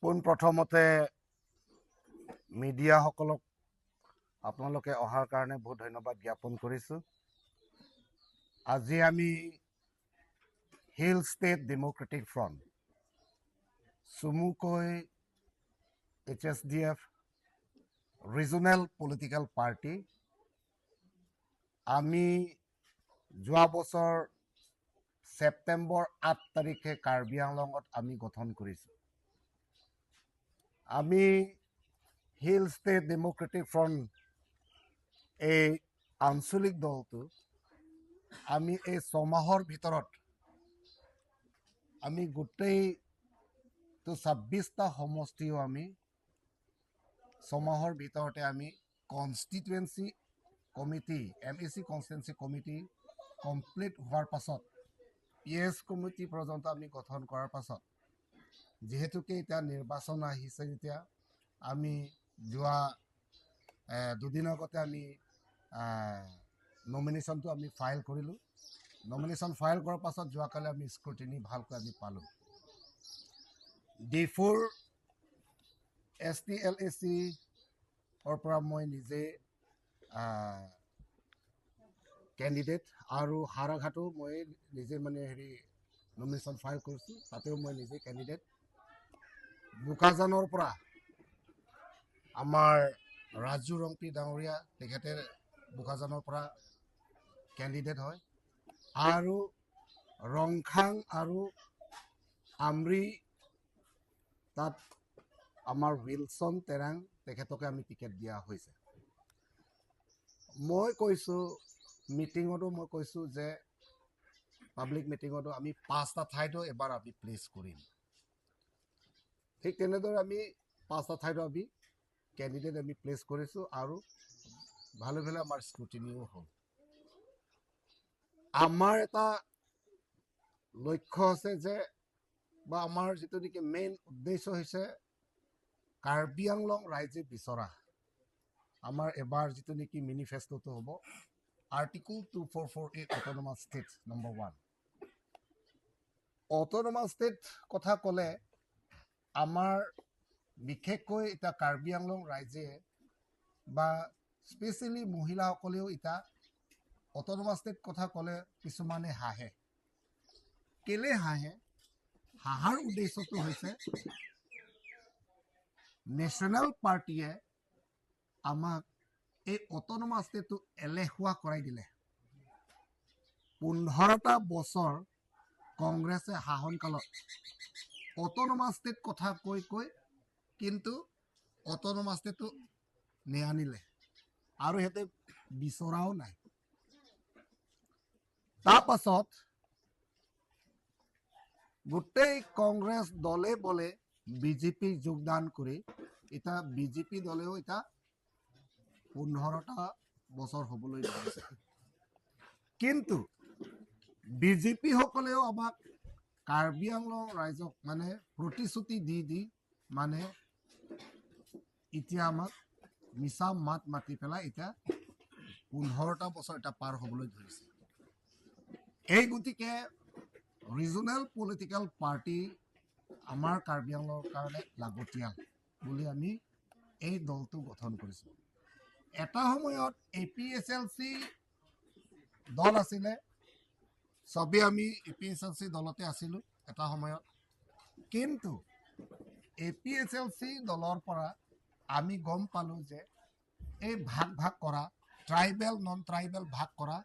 পোনপ্ৰথমতে মিডিয়াসকলক আপোনালোকে অহাৰ কাৰণে বহুত ধন্যবাদ জ্ঞাপন কৰিছোঁ। আজি আমি হিল ষ্টেট ডেম'ক্ৰেটিক ফ্ৰণ্ট, চমুকৈ HSDF, regional political party, আমি যোৱা বছৰ ছেপ্টেম্বৰ 8 তাৰিখে কাৰ্বি আংলঙত আমি গঠন কৰিছোঁ। আমি হিল ষ্টেট ডেম'ক্ৰেটিক ফ্ৰণ্ট এই আঞ্চলিক দলটো আমি এই ছমাহৰ ভিতৰত আমি গোটেইটো 26টা সমষ্টিও আমি ছমাহৰ ভিতৰতে আমি constituency committee, MEC, constituency committee complete হোৱাৰ পাছত পি এছ কমিটি পৰ্যন্ত আমি গঠন কৰাৰ পাছত, যিহেতুকে এতিয়া নিৰ্বাচন আহিছে, যেতিয়া আমি যোৱা দুদিন আগতে আমি নমিনেশ্যনটো আমি ফাইল কৰিলোঁ। নমিনেশ্যন ফাইল কৰাৰ পাছত যোৱাকালি আমি স্ক্ৰুটিনি ভালকৈ আমি পালোঁ। ডিফুৰ ST LACৰ পৰা মই নিজে কেণ্ডিডেট আৰু হাৰাঘাটো মই নিজে মানে হেৰি নমিনেশ্যন ফাইল কৰিছোঁ, তাতেও মই নিজে কেণ্ডিডেট। বোকাজানৰ পৰা আমাৰ ৰাজু ৰংপি ডাঙৰীয়া, তেখেতে বোকাজানৰ পৰা কেণ্ডিডেট হয় আৰু ৰংখাং আৰু আমৰি তাত আমাৰ উইলছন তেৰাং, তেখেতকে আমি টিকেট দিয়া হৈছে। মই কৈছোঁ, মিটিঙতো মই কৈছোঁ যে পাব্লিক মিটিঙতো আমি পাঁচটা ঠাইতো এবাৰ আমি প্লেচ কৰিম। ঠিক তেনেদৰে আমি পাঁচটা ঠাইতো আমি কেণ্ডিডেট আমি প্লেচ কৰিছোঁ আৰু ভালে ভালে আমাৰ স্ক্ৰুটিনিও হ'ল। আমাৰ এটা লক্ষ্য আছে যে বা আমাৰ যিটো নেকি মেইন উদ্দেশ্য হৈছে কাৰ্বি আংলং ৰাইজে বিচৰা আমাৰ এবাৰ যিটো নেকি মেনিফেষ্টটো হ'ব Article 244A, autonomous state number one। Autonomous state কথা ক'লে আমাৰ বিশেষকৈ এতিয়া কাৰ্বি আংলং ৰাইজে বা স্পেচিয়েলি মহিলাসকলেও এতিয়া অট'নমাছ ষ্টেট কথা ক'লে কিছুমানে হাঁহে। কেলে হাঁহে? হাঁহাৰ উদ্দেশ্যটো হৈছে নেশ্যনেল পাৰ্টীয়ে আমাক এই অট'নমাছ ষ্টেটটো এলেহুৱা কৰাই দিলে। 15টা বছৰ কংগ্ৰেছে শাসনকালত অট'নমাছ ষ্টেট কথা কৈ কৈ কিন্তু অট'নমাছ ষ্টেটটো নিআনিলে আৰু সিহঁতে বিচৰাও নাই। তাৰপাছত গোটেই কংগ্ৰেছ দলে বলে বিজেপি যোগদান কৰি এতিয়া বিজেপি দলেও এতিয়া 15টা বছৰ হ'বলৈ ধৰিছে। কিন্তু বিজেপিসকলেও আমাক কাৰ্বি আংলং ৰাইজক মানে প্ৰতিশ্ৰুতি দি দি মানে এতিয়া আমাক মিছা মাত মাতি পেলাই এতিয়া 15টা বছৰ এতিয়া পাৰ হ'বলৈ ধৰিছে। এই গতিকে ৰিজনেল পলিটিকেল পাৰ্টি আমাৰ কাৰ্বি আংলঙৰ কাৰণে লাগতিয়াল বুলি আমি এই দলটো গঠন কৰিছোঁ। এটা সময়ত এপিএছএলচি দল আছিলে, চবেই আমি এপিএছএলচি দলতে আছিলোঁ এটা সময়ত। কিন্তু এপিএছএলচি দলৰ পৰা আমি গম পালোঁ যে এই ভাগ ভাগ কৰা, ট্ৰাইবেল নন ট্ৰাইবেল ভাগ কৰা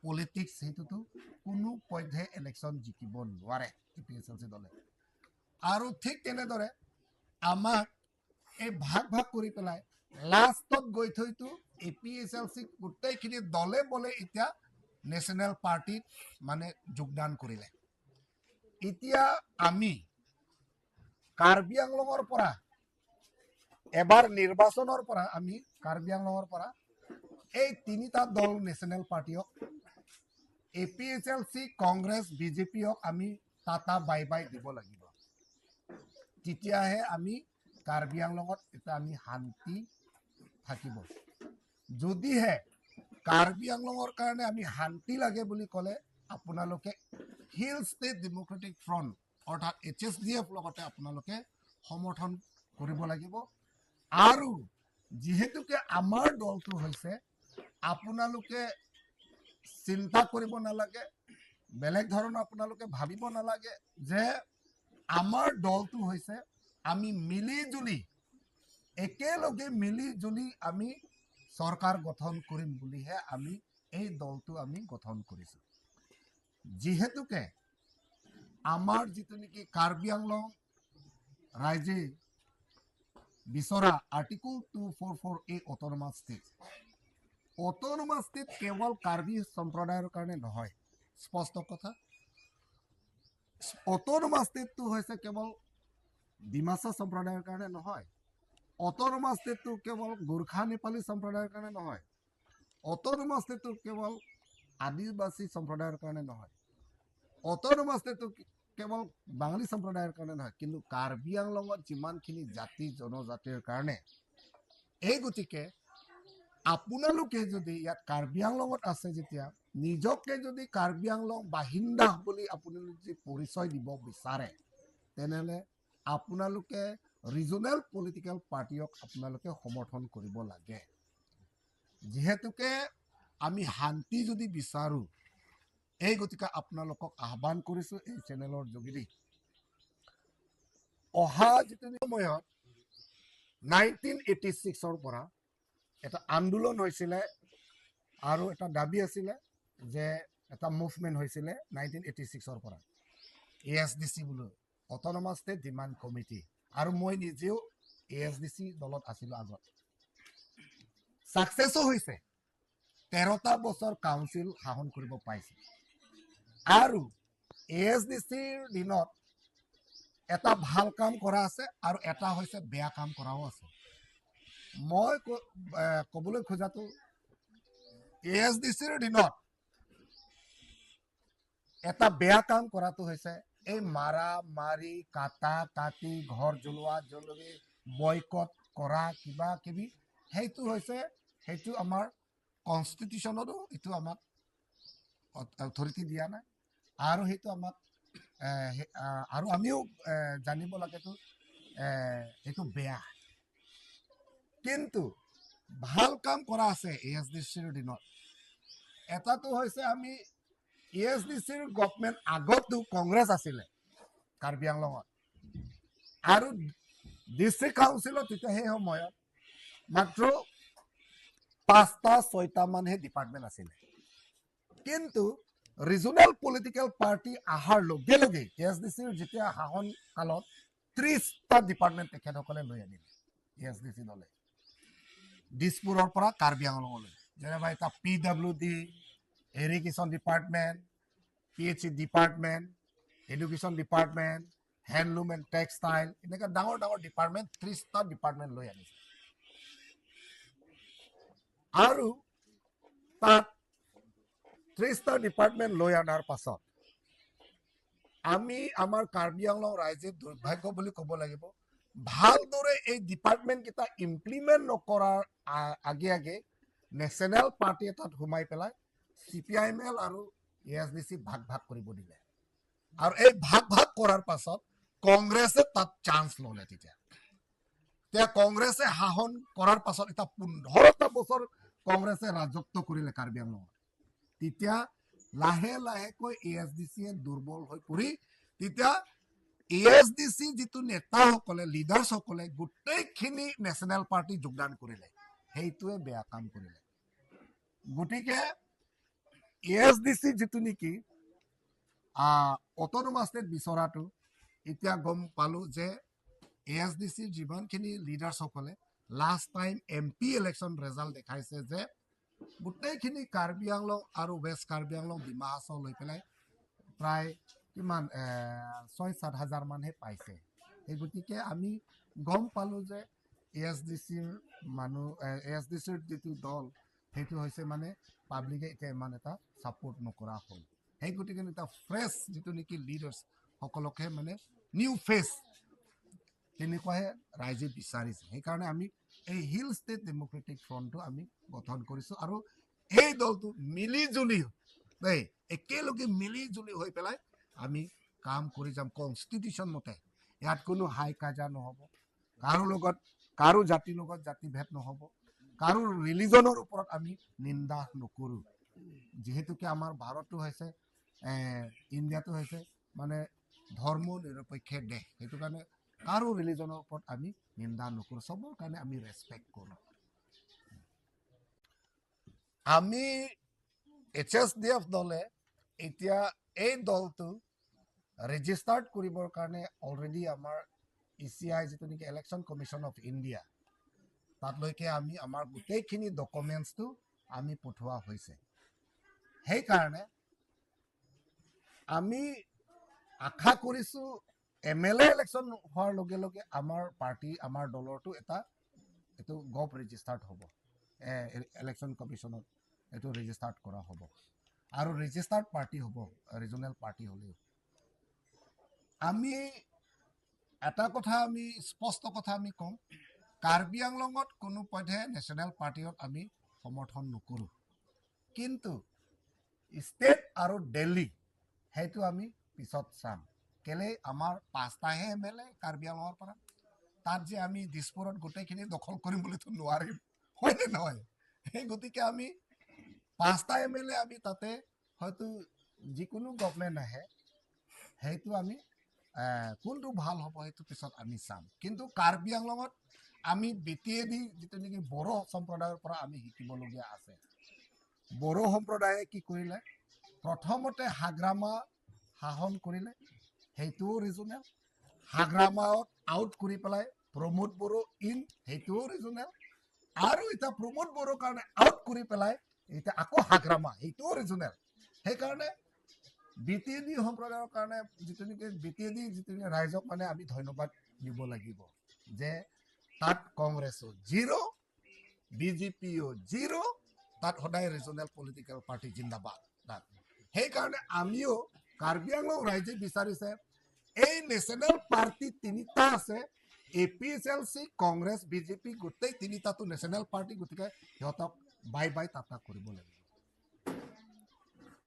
পলিটিক্স, সেইটোতো কোনো পধ্যে ইলেকশ্যন জিকিব নোৱাৰে এপিএছএলচি দলে। আৰু ঠিক তেনেদৰে আমাক এই ভাগ ভাগ কৰি পেলাই লাষ্টত গৈ থৈতো এপিএছএলচি গোটেইখিনি দলে বলে এতিয়া নেশ্যনেল পাৰ্টিত মানে যোগদান কৰিলে। এতিয়া আমি কাৰ্বি আংলঙৰ পৰা এবাৰ নিৰ্বাচনৰ পৰা আমি কাৰ্বি আংলঙৰ পৰা এই তিনিটা দল নেশ্যনেল পাৰ্টিক, এপিএছএলচি, কংগ্ৰেছ, বিজেপিক আমি টাটা বাই বাই দিব লাগিব। তেতিয়াহে আমি কাৰ্বি আংলঙত এটা আমি শান্তি থাকিব। যদিহে কাৰ্বি আংলঙৰ কাৰণে আমি শান্তি লাগে বুলি ক'লে আপোনালোকে হিল ষ্টেট ডেম'ক্ৰেটিক ফ্ৰণ্ট অৰ্থাৎ এইচএছডিএফ লগতে আপোনালোকে সমৰ্থন কৰিব লাগিব। আৰু যিহেতুকে আমাৰ দলটো হৈছে, আপোনালোকে চিন্তা কৰিব নালাগে, বেলেগ ধৰণৰ আপোনালোকে ভাবিব নালাগে যে আমাৰ দলটো হৈছে আমি মিলি জুলি একেলগে মিলি জুলি আমি চৰকাৰ গঠন কৰিম বুলিহে আমি এই দলটো আমি গঠন কৰিছোঁ। যিহেতুকে আমাৰ যিটো নেকি কাৰ্বি আংলং ৰাইজে বিচৰা article 244A autonomous state, autonomous state কেৱল কাৰ্বি সম্প্ৰদায়ৰ কাৰণে নহয়, স্পষ্ট কথা। অট'নমাছ ষ্টেটটো হৈছে কেৱল ডিমাচা সম্প্ৰদায়ৰ কাৰণে নহয়, অট'নমাছ ষ্টেটটো কেৱল গোৰ্খা নেপালী সম্প্ৰদায়ৰ কাৰণে নহয়, অট'নমাছ ষ্টেটটো কেৱল আদিবাসী সম্প্ৰদায়ৰ কাৰণে নহয়, অট'নমাছ ষ্টেটটো কেৱল বাঙালী সম্প্ৰদায়ৰ কাৰণে নহয়, কিন্তু কাৰ্বি আংলঙত যিমানখিনি জাতি জনজাতিৰ কাৰণে। এই গতিকে আপোনালোকে যদি ইয়াত কাৰ্বি আংলঙত আছে, যেতিয়া নিজকে যদি কাৰ্বি আংলং বাসিন্দা বুলি আপোনালোকে যদি পৰিচয় দিব বিচাৰে, তেনেহ'লে আপোনালোকে ৰিজনেল পলিটিকেল পাৰ্টিক আপোনালোকে সমৰ্থন কৰিব লাগে। যিহেতুকে আমি শান্তি যদি বিচাৰোঁ, এই গতিকে আপোনালোকক আহ্বান কৰিছোঁ এই চেনেলৰ যোগেদি, অহা যিটো সময়ত 1986ৰ পৰা এটা আন্দোলন হৈছিলে আৰু এটা দাবী আছিলে যে এটা মুভমেণ্ট হৈছিলে 1986ৰ পৰা, ASDC বোলো, অট'নমাছ ষ্টেট ডিমাণ্ড কমিটি। আৰু মই নিজেও ASDC দলত আছিলোঁ আগত। ছাকচেছো হৈছে, 13টা বছৰ কাউন্সিল শাসন কৰিব পাইছে। আৰু ASDCৰ দিনত এটা ভাল কাম কৰা আছে আৰু এটা হৈছে বেয়া কাম কৰাও আছে। মই ক'বলৈ খোজাটো ASDCৰ দিনত এটা বেয়া কাম কৰাটো হৈছে এই মাৰা মাৰি, কাটা কাটি, ঘৰ জ্বলোৱা জ্বলবি, বয়কট কৰা কিবা কিবি, সেইটো হৈছে, সেইটো আমাৰ কনষ্টিটিউশ্যনতো এইটো আমাক অথৰিটি দিয়া নাই, আৰু সেইটো আমাক আৰু আমিও জানিব লাগেতো এইটো বেয়া। কিন্তু ভাল কাম কৰা আছে ASDCৰ দিনত। এটাটো হৈছে আমি ASDCৰ গভমেণ্ট আগতো কংগ্ৰেছ আছিলে কাৰ্বি আংলঙত, আৰু ডিষ্ট্ৰিক্ট কাউন্সিলত তেতিয়া সেই সময়ত মাত্ৰ 5টা 6টা মানহে ডিপাৰ্টমেণ্ট আছিলে। কিন্তু ৰিজনেল পলিটিকেল পাৰ্টি অহাৰ লগে লগে ASDCৰ যেতিয়া শাসন কালত 30টা ডিপাৰ্টমেণ্ট তেখেতসকলে লৈ আনিলে ASDC দলে, দিছপুৰৰ পৰা কাৰ্বি আংলঙলৈ। যেনেবা এটা PWD, irrigation department, PHE department, education department, handloom and textile, এনেকুৱা ডাঙৰ ডাঙৰ ডিপাৰ্টমেণ্ট 30টা ডিপাৰ্টমেণ্ট লৈ আনিছে। আৰু তাত 30টা ডিপাৰ্টমেণ্ট লৈ অনাৰ পাছত আমি আমাৰ কাৰ্বি আংলং ৰাইজে দুৰ্ভাগ্য বুলি ক'ব লাগিব, ভালদৰে এই ডিপাৰ্টমেণ্টকেইটা ইমপ্লিমেণ্ট নকৰাৰ আগে আগে নেশ্যনেল পাৰ্টি এটাত সোমাই পেলাই CPIML আৰু ASDC ভাগ ভাগ কৰিব দিলে। আৰু এই ভাগ ভাগ কৰাৰ পাছত কংগ্ৰেছে তাত চান্স ল'লে। তেতিয়া কংগ্ৰেছে শাসন কৰাৰ পাছত এতিয়া 15টা বছৰ কংগ্ৰেছে ৰাজত্ব কৰিলে কাৰ্বি আংলঙত। তেতিয়া লাহে লাহেকৈ ASDCয়ে দুৰ্বল হৈ পৰি তেতিয়া ASDC যিটো নেতাসকলে, লিডাৰ্ছসকলে গোটেইখিনি নেশ্যনেল পাৰ্টি যোগদান কৰিলে, সেইটোৱে বেয়া কাম কৰিলে। গতিকে ASDC যিটো নেকি অট'নমাছ ষ্টেট বিচৰাটো এতিয়া গম পালো যে ASDCৰ যিমানখিনি লিডাৰ্ছসকলে last time MP election result দেখাইছে যে গোটেইখিনি কাৰ্বি আংলং আৰু ৱেষ্ট কাৰ্বি আংলং ডিমা হাছাও লৈ পেলাই প্ৰায় কিমান 6-7 হাজাৰ মানহে পাইছে। সেই গতিকে আমি গম পালোঁ যে ASDCৰ মানুহ, ASDCৰ যিটো দল সেইটো হৈছে মানে পাব্লিকে এতিয়া ইমান এটা ছাপোৰ্ট নকৰা হ'ল। সেই গতিকে এটা ফ্ৰেছ যিটো নেকি লিডাৰ্ছ সকলকহে মানে নিউ ফেচ তেনেকুৱাহে ৰাইজে বিচাৰিছে। সেইকাৰণে আমি এই হিল ষ্টেট ডেম'ক্ৰেটিক ফ্ৰণ্টটো আমি গঠন কৰিছোঁ আৰু এই দলটো মিলি জুলি দেই একেলগে মিলি জুলি হৈ পেলাই আমি কাম কৰি যাম কনষ্টিটিউশ্যন মতে। ইয়াত কোনো হাই কাজিয়া নহ'ব, কাৰো লগত কাৰো জাতিৰ লগত জাতি ভেদ নহ'ব, কাৰো ৰিলিজনৰ ওপৰত আমি নিন্দা নকৰোঁ। যিহেতুকে আমাৰ ভাৰতটো হৈছে ইণ্ডিয়াটো হৈছে মানে ধৰ্ম নিৰপেক্ষ দেশ, সেইটো কাৰণে কাৰো ৰিলিজনৰ ওপৰত আমি নিন্দা নকৰোঁ, চবৰ কাৰণে আমি ৰেচপেক্ট কৰোঁ। আমি এইচ এছ ডি এফ দলে এতিয়া এই দলটো ৰেজিষ্টাৰ্ড কৰিবৰ কাৰণে অলৰেডি আমাৰ ই চি I, যিটো নেকি ইলেকশ্যন কমিশ্যন অফ ইণ্ডিয়া, তাতলৈকে আমি আমাৰ গোটেইখিনি ডকুমেণ্টছটো আমি পঠোৱা হৈছে। সেইকাৰণে আমি আশা কৰিছোঁ এম এল এ ইলেকশ্যন হোৱাৰ লগে লগে আমাৰ পাৰ্টি, আমাৰ দলৰটো এটা এইটো গভ ৰেজিষ্টাৰ্ড হ'ব, ইলেকশ্যন কমিশ্যনত এইটো ৰেজিষ্টাৰ্ড কৰা হ'ব আৰু ৰেজিষ্টাৰ্ড পাৰ্টি হ'ব, ৰিজনেল পাৰ্টি হ'লেও। আমি এটা কথা, আমি স্পষ্ট কথা আমি কওঁ, কাৰ্বি আংলঙত কোনো পধ্যে নেশ্যনেল পাৰ্টিত আমি সমৰ্থন নকৰোঁ, কিন্তু ষ্টেট আৰু দিল্লী সেইটো আমি পিছত চাম। কেলেই আমাৰ 5টাহে এম এল এ কাৰ্বি আংলঙৰ পৰা, তাত যে আমি দিছপুৰত গোটেইখিনি দখল কৰিম বুলিতো নোৱাৰিম, হয়নে নহয়? সেই গতিকে আমি 5টা এম এল এ আমি তাতে হয়তো যিকোনো গভমেণ্ট আহে সেইটো আমি কোনটো ভাল হ'ব সেইটো পিছত আমি চাম। কিন্তু কাৰ্বি আংলঙত আমি বি টি এ ডি, যিটো নেকি বড়ো সম্প্ৰদায়ৰ পৰা আমি শিকিবলগীয়া আছে। বড়ো সম্প্ৰদায়ে কি কৰিলে, প্ৰথমতে হাগ্ৰামা শাসন কৰিলে, সেইটোও ৰিজনেল। হাগ্ৰামাত আউট কৰি পেলাই প্ৰমোদ বড়ো ইন, সেইটোও ৰিজনেল। আৰু এতিয়া প্ৰমোদ বড়োৰ কাৰণে আউট কৰি পেলাই এতিয়া আকৌ হাগ্ৰামা, সেইটোও ৰিজনেল। সেইকাৰণে বি টি ডি সম্প্ৰদায়ৰ কাৰণে যিটো নেকি বি টি ডি যিটো নেকি ৰাইজক মানে আমি ধন্যবাদ দিব লাগিব যে তাত কংগ্ৰেছো জিৰ', বিজেপিও জিৰ', তাত সদায় ৰিজনেল পলিটিকেল পাৰ্টি জিন্দাবাদ তাত। সেইকাৰণে আমিও কাৰ্বি আংলং ৰাইজে বিচাৰিছে এই নেশ্যনেল পাৰ্টি 3টা আছে, A P H L C, Congress, BJP, গোটেই 3টাটো নেশ্যনেল পাৰ্টি, গতিকে সিহঁতক বাই বাই টাটা কৰিব লাগিব।